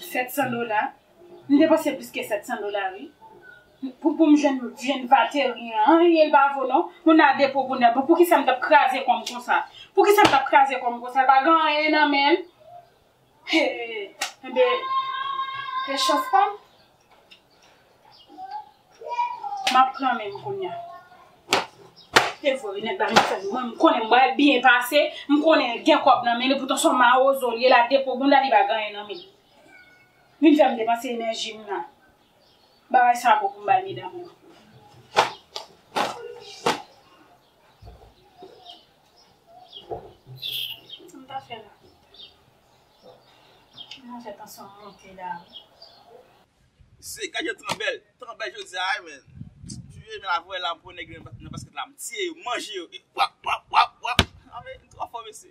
Sèt san dola. M depanse plis ke sèt san dola, wi. Pou, pou m jwenn, jwenn bateri an, anyen l pa vo non. Moun nan depo bounda. Bon, poukisa m t ap kraze kò m konsa? Poukisa m t ap kraze kò m konsa? L pa gen anyen nan men l. He, enben, e chans pa m. M ap pran men m kounye a. E vre, nèg la vin fè m, mwen, m konnen m pral byen pase, m konnen l gen kòb nan men l, epoutan se yon mawozo l ye, l a depo bounda, li pa gen anyen nan men l. Vin fè m depanse enèji m nan. Bagay sa bon pou m bay medam yo. Sa m ta fè la? Mwen fè tansyon m monte la. Se, gad jan tan bèl, tan bèl jodi a, wi, men. Juje men la, voye la, m pran nèg yo nan baskèt la, m tiye yo, m manje yo, e wap, wap, wap, wap. A, men, m twò fò, mesye.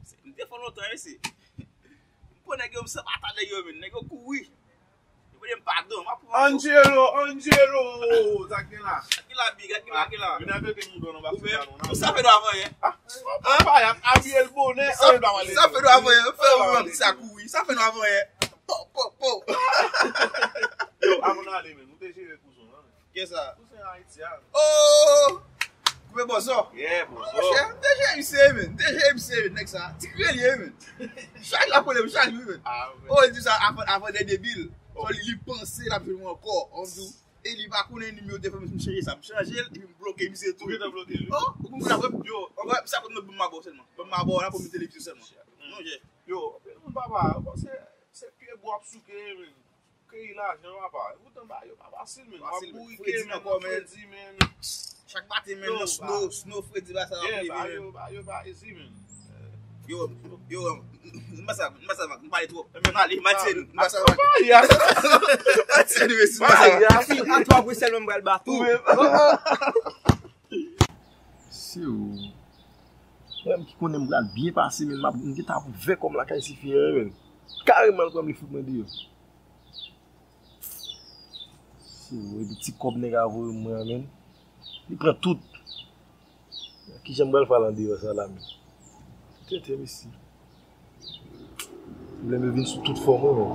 Se, m te fò lontan, mesye. M pran nèg yo, m san pata nèg yo, men. Nèg yo kouri. Yo mande m padon, m ap pran. Angelo, Angelo, sa k gen la? Gad ki labi, gad ki labi la. Vin avèk yon don nan baskèt la, non. Ou sa fè nou avan yè? Ah, papa, y ap abiye l bonè, sa fè nou avan yè? Fè yon ti sa kouri, sa fè nou avan yè? Po, po, po. Yo, avan n ale, men, nou te jere kouzen an, men. Kiyès sa? Kouzen Ayiti a. Oh! Koupe bòzò. Yeah, bòzò. Oh, monchè, m te jere misye, men. M te jere misye, men, nèg sa. Ti krelye, men. Chaj la pwole, m chaj, wi, men. Ah, men. Oh, li di sa avan, avan dènye bil. Oh. So, li, li panse l ap jwenn mwen ankò. An di w, e li pa konnen nimewo telefòn, m chanje sa. M chanje l, epi m bloke misye tou. Ou gentan bloke l, wi. Oh, ou konprann apre? Yo. Wè, sa konn ban m abò sèlman. Ban m abò la pou m televizyon sèlman. Non, jè. Yo, anpil moun papa, yo panse se pye bwa ap souke, men. Keyi lajan, papa. Epoutan, bagay yo pa fasil, men. W ap bourike, men, nan fredi, men. Chak maten, men, nan snow, snow, fredi, bagay sa yo ap leve, men. Bagay yo pa ezi, men. Yo, yo, m pa sa, m pa sa, m pale twòp. M ale, m al tire nou, m pa sa. M al tire nou, mesye, m pa sa. Atò apre sèlman m pral bat ou. Se ou. Mwen menm ki konnen m pral byen pase, men m ap, m gentan ap ouvè kò m lakay tifi an, men. Kareman l pran m, li fout mwen deyò. Se vre, epi ti kòb nèg la voye mwen an, men. Li pran tout. Kijan m pral fè al andeyò sa la, men? Tenten, mesye. Pwoblèm yo vin sou tout fòm, wi, men.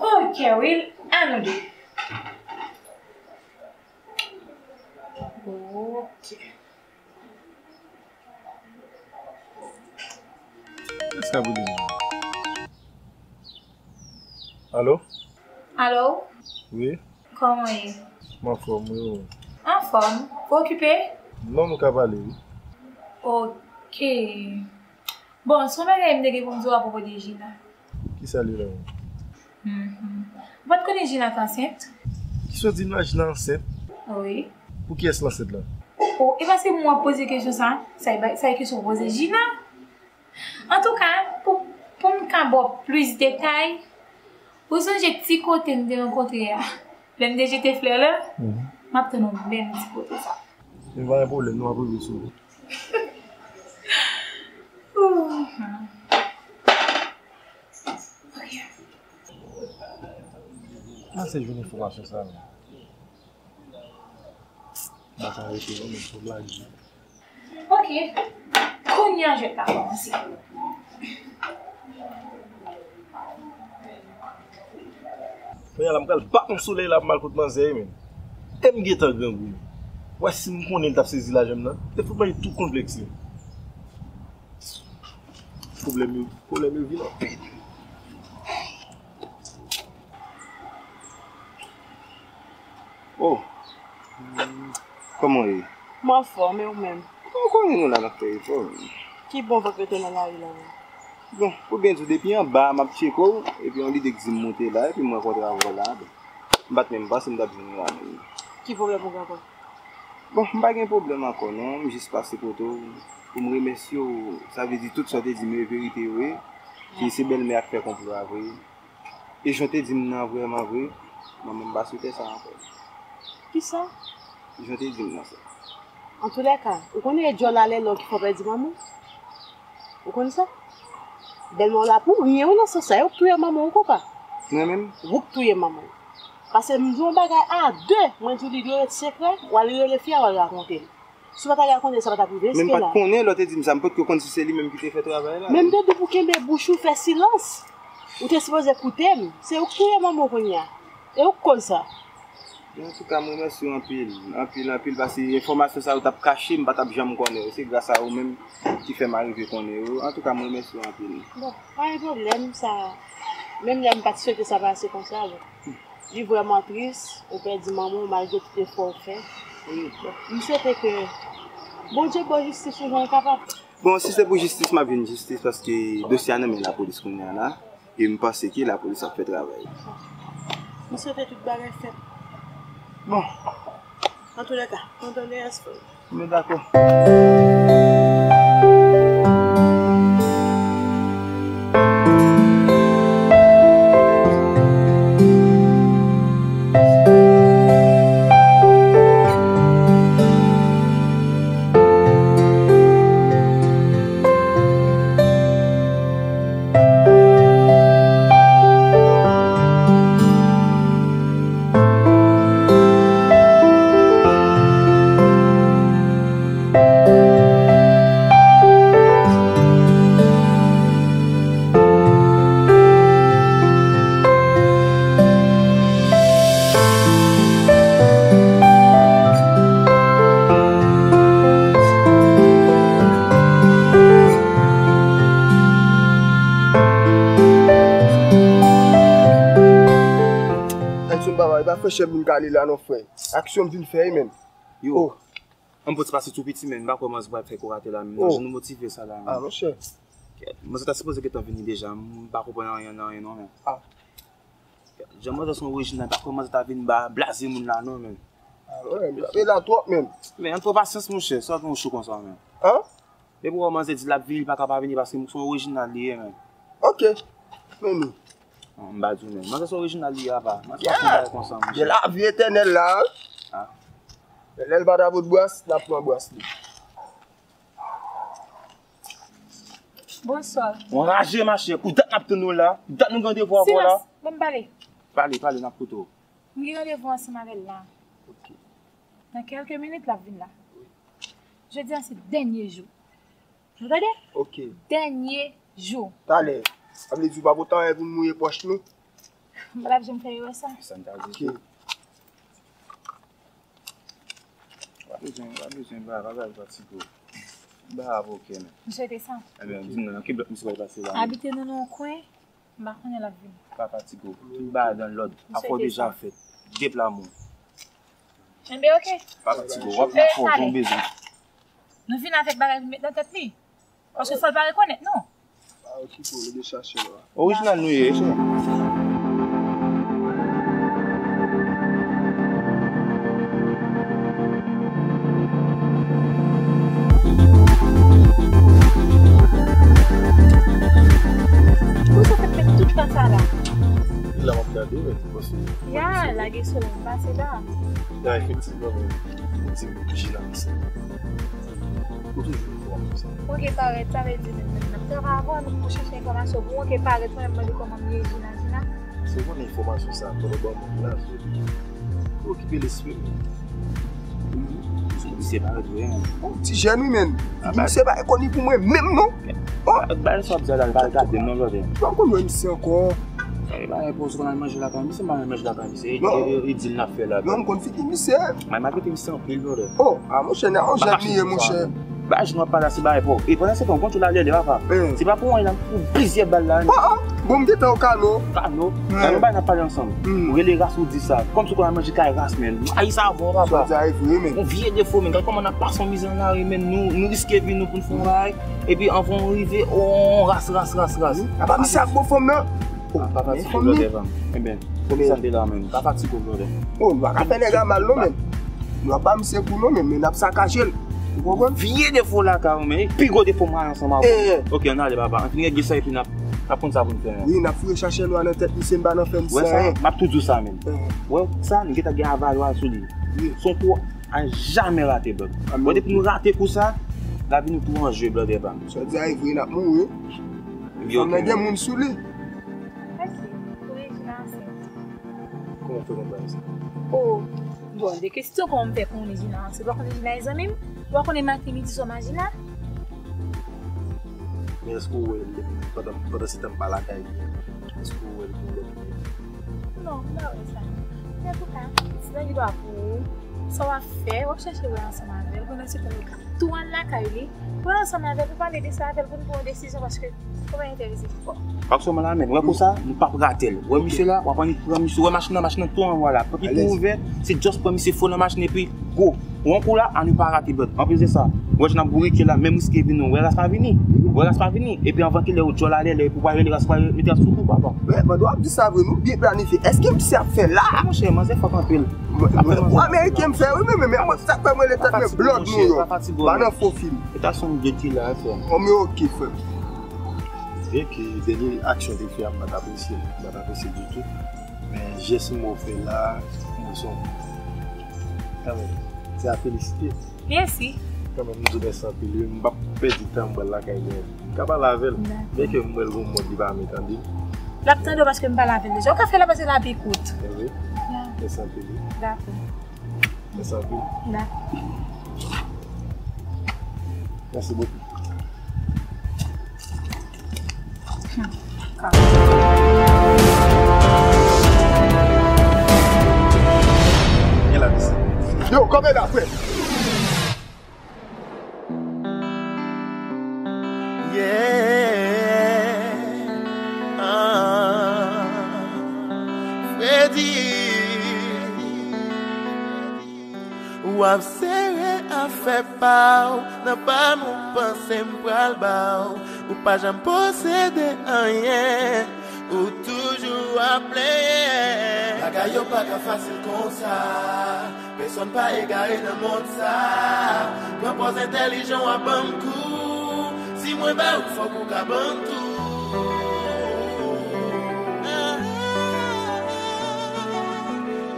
Ok, Will, a nou de. Ok. Alo? Alo? Wi? Kòman w ye? M anfòm, wi, ou menm? Anfòm? Ou okipe? Non, nou ka pale, wi. Ok. Bon, se yon bagay m te gen pou m di w apwopo de Gina. Kisa li la menm? Mhm. Ou pa t konnen Gina t ansent? Kisa w di m la, Gina ansent? Wi. Pou kiyès l ansent la? O, e paske mwen w ap poze kesyon sa, sa e ba-, sa e kesyon w poze Gina? Antouka, pou, pou m ka ba w plis detay, ou sonje ti kote n te rankontre a, lè n te jete flè la? Mhm. M ap tann ou menm ti kote sa. Men pa gen pwoblèm, nou ap rive sou li. Ooh. Ok. Mwen se jwenn enfòmasyon sa menm. M pa ka rete non, men se yon blag. Ok. Kounye a jwèt la kòmanse. Kounye a la, m pral bat yon solèy la pou m al kot manzè, wi, men. Tè m gentan grangou. Wè, si m konnen l t ap sezi lajan m nan, te fout manje tout konplèks li. Pwoblèm yo, pwoblèm yo vin anpil. Oh. Kòman w ye? M anfòm, e ou menm? Ou konnen nou la n ap fè efò. Ki bon vant rete nan lari la menm? Bon, pou byen di w, depi anba a m ap tcheke w, epi yon lide k di m monte la, epi m wè kontra avè w la, bon. M pa t menm panse m t ap jwenn ou la menm. Ki pwoblèm ou gen ankò? Bon, m pa gen pwoblèm ankò non, m jis pase kote w pou m remèsye w, sa vle di tout sa w te di m yo e verite yo ye, ke se bèlmè a k fè konplo a vre. E jan w te di m nan vrèman vre, mwen menm m pa sou tè sa ankò. Kisa? Jan w te di m nan sa. Antoulèka, ou konnen e djòl a lè lò ki fè w pèdi manman w? Ou konn sa? Bèlmè w la pou w, m ye wi nan sans sa, e ou k touye manman w konpa. Mwen menm? Ou k touye manman w. Paske m di w yon bagay a de, mwen di w li dwe ret sekrè, w al rele fi a, w al rakonte l. Si w pa t al rakonte l, sa pa t ap rive iske la. Men m pa t konnen lè w te di m sa, m potko konn si se li menm ki te fè travay la. Men m te di w pou kenbe bouch ou, fè silans. Ou te sipoze koute m. Se ou k touye manman w kounye a. E ou k koz sa. Antouka, m remèsye w anpil, anpil, anpil, paske enfòmasyon sa yo t ap kache, m pa t ap janm konnen yo. Se gras a ou menm ki fè m arive konnen yo. Antouka, m remèsye w anpil. Bon, pa gen pwoblèm, sa, menm lè m pa t swete sa pase konsa, bon. Li vrèman tris, ou pèdi manman w malgre tout efò w fè. Wi. Bon, m swete ke Bondye ba w jistis ou jan l kapab. Bon, si se pou jistis, m ap jwenn jistis paske dosye a nan men lapolis kounye a la. E m panse ke lapolis ap fè travay. M swete tout bagay fèt. Bon. Antoulèka, kondoleyans frè m. Men dakò. Aksyon baba, e pa frechè m vin kale la non, frè. Aksyon m vin fè, wi, menm. Yo. Oh. Ann pran ti pase tou piti, men m pa kwè manzè pral fè kou rate la menm non, jan nou motive sa la menm. Ah, monchè. Kèt, manzè ta sipoze gentan vini deja, m pa konprann anyen nan anyen non, men. Ah. Kèt, jan manzè se yon orijinal, m pa kwè manzè ta vin ba blaze moun la non, men. Ah, wè, m frape la twòp, menm. Men, ann pran pasyans, monchè, sa w gen w cho konsa, men. An? Depi w wè manzè di l ap vini, li pa ka pa vini, paske se yon orijinal li ye, men. Ok. Men nou. Non, m pa di w, men. Manzè se orijinal li ye, apa. Manzè pa fè bagay konsa, monchè. Gen lavi etènèl la, wi. Ah. Lè l pa ta pot bras, l ap pran bras li. Bonswa. Ou anraje, machè. Pou dat n ap tann ou la. Pou dat nou gen randevou avè w la. Silans. Ban m pale. Pale, pale, n ap koute w. M gen randevou ansanm avè l la. Ok. Nan kèlke minit, l ap vin la. Jodi a se dènye jou. Nou tande? Ok. Dènye jou. Talè. Sa vle di w pa pote anyen pou n mouye pòch nou? M pa t ap janm fè erè sa. Sa n ta di tou. Ok. Pa bezwen, pa bezwen, pa, pa, pa fatige w. Ba avoke, men. M swete sa. Ebyen, di m nan, nan ki blòk misye pral pase la? Abite nan yon kwen, m pa konnen l ap vini. Pa fatige w. Tout bagay nan lòd. Afè w deja fèt. Deplamen w. Enben, oke. Pa fatige w. W ap nan fò, jan w bezwen. Nou vin avèk bagay pou met nan tèt li. Paske fò l pa rekonèt nou. Pa okipe w, li deja chache l la. Orijinal nou ye, chè. Pou sa fè fè tout tan sa la. La m ap gade, men, paske ya, lage sou la, m pase la. Ya, efektivman, men, ou di m Jina, se Ou toujou fò konsa. Ou gen parèt, sa vle di menm, menm n ap travay avè w, nou pou chèche enfòmasyon pou ou, ou gen parèt, mwen mande kòman m ye, Jina, Jina. Se ou konnen enfòmasyon sa, fò nou ban moun nan, se ou okipe lespri m. Misye parèt vre, men. Bon, ti jèn, wi, men. Li di misye pa konn li pou mwen menm, non. Bay sa w ap di a la, li pa gade m, non, brother. Ou pa konn wè misye ankò. Sa e bagay pou w konn al manje lakay misye, m pa al manje lakay misye. E, e, e, e dil n ap fè la. Non, m konn figi misye. Mwen maltrete misye anpil, brother. Oh, a monchè, nan yon jèn li ye, monchè. Bagay nou ap pale a se bagay pa w. E pandan se tan, w konn tou lalè, papa. Se pa pou anyen la, m fout plizyè bal la. Oh, oh. Bon, m gentan o kano. Kano? Kano bay n ap pale ansanm. Ou rele ras ou di sa. Kòmsi w konn al manje kay ras, men. Ayi sa avè w, papa. Sa w di a e vre, men. Yon vye defo, men. Gad kòman n ap pase yon mizè nan lari, men. Nou, nou riske vi nou pou n fè yon bagay. Epi anvan w rive, on ras, ras, ras, ras. Apa misye ak bon fanm nan? Oh, pa fatige w, brother pa m. Ebyen, konbyen sa m te la menm? Pa fatige w, brother. Oh, nou pa ka fè nèg la mal non, men. Nou pa ba misye kou non, men, men n ap sakaje l. Ou konprann? Vye defo lakay ou, men. Pi gwo defo m rayi ansanm avè w. Oke, ann ale, papa. Ann fin regle sa epi n ap, n ap konn sa pou n fè, men. Wi, n ap foure chache lwa nan tèt misye, m pa nan fè misye anyen. M ap tou di w sa, men. Wè sa, nou gentan gen avalwa sou li. Se yon kou a jamè rate, brother. Wè depi nou rate kou sa, lavi nou tou an je, brother pa m. Sa w di a e vre, n ap mouri. Fanm nan gen moun sou li. Èske pou Regina ansent? Kòman w fè konn bagay sa? Oh, dròl de kesyon, kòman m fè konnen Regina ansent? Ou pa konnen Regina e zanmi m? Ou pa konnen maten, midi, swa m a Regina? Men èske w wè l pandan, pandan se tan m pa lakay li an? Èske w wè l gen lòt moun? Non, m pa wè sa. Men antouka, se nan li dwa pou ou. Sa w ap fè, w ap chèche wè ansanm avè l. Pandan se tan, ou ka tou al lakay li, pran ansanm avè l pou pale de sa avè l, pou n pran yon desizyon, paske ou pa enterese pou kò. Paske man la menm, wè konsa, nou p ap rate l. Wè misye la, w ap annik pran misye, wè machin nan, machin nan tou anwo la. Pòt li tou ouvè, se just pran misye fò nan machin epi go. Wè yon kou la, a nou pa rate, brother. Anplis de sa, wè jan n ap bourike la, menm riske vi nou, wè ras pa vini. Wè ras pa vini. Epi anvan kilè ou djòl alè, lè pou pa rele ras pa mete ras sou kou, papa. Wè, mande w ap di sa vre, nou byen planifye. Èske misye ap fè la? Monchè, manzè fòk anpil. Ou ameriken m fè wi, men, men, men, sa k fè m rele tèt mwen blòd nou yo. Pa nan fo fim. E ta son de ki la, frè. Bon, men oke, frè. Byenke dènye aksyon te fè a, m pa t apresye, m pa t apresye ditou. Men jès m wè w fè la, m wè se yon, kanmenm, se a felisite. Mèsi. Kanmenm, m di w mèsi anpil, wi. M p ap pèdi tan, m pral lakay mwen. M ka pale avè l. Dakò. Byenke m wè l gon mòd li pa renmen tande. L ap tande w paske m pale avè l deja. Ou ka fè l la paske l ap ekout. Evre? Ya. Mèsi anpil, wi. Dakò. Mèsi anpil. Dakò. Mèsi bokou. Gen la, mèsi. Yo, kanpe la, frè. Yeah. Ah. Freddy. W ap sere afè pa w nan pa m, ou panse m pral ba w. Ou pa janm posede anyen, ou toujou ap plenyen. Bagay yo pa ka fasil konsa. Pèsonn pa egare nan mond sa. Pran pòz entèlijan w ap ban m kou. Si mwen ba ou, fòk ou ka ban m tou.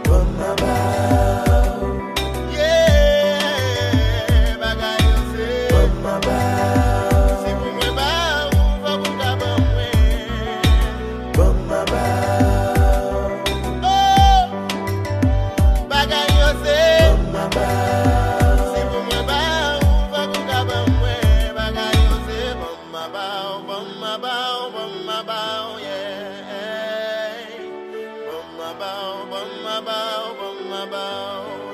Ban m maba w. Yeah, bagay yo se. Ban m maba w. Si pou mwen ba ou, fòk ou ka ban mwen. Ban m maba w. Oh, bagay yo se. Ban m maba w. Si pou mwen ba ou, fòk ou ka ban mwen. Bagay yo se. Ban m maba w, ban m maba w, ban m maba w, yeah. Ban m maba w, ban m maba w, ban m maba w.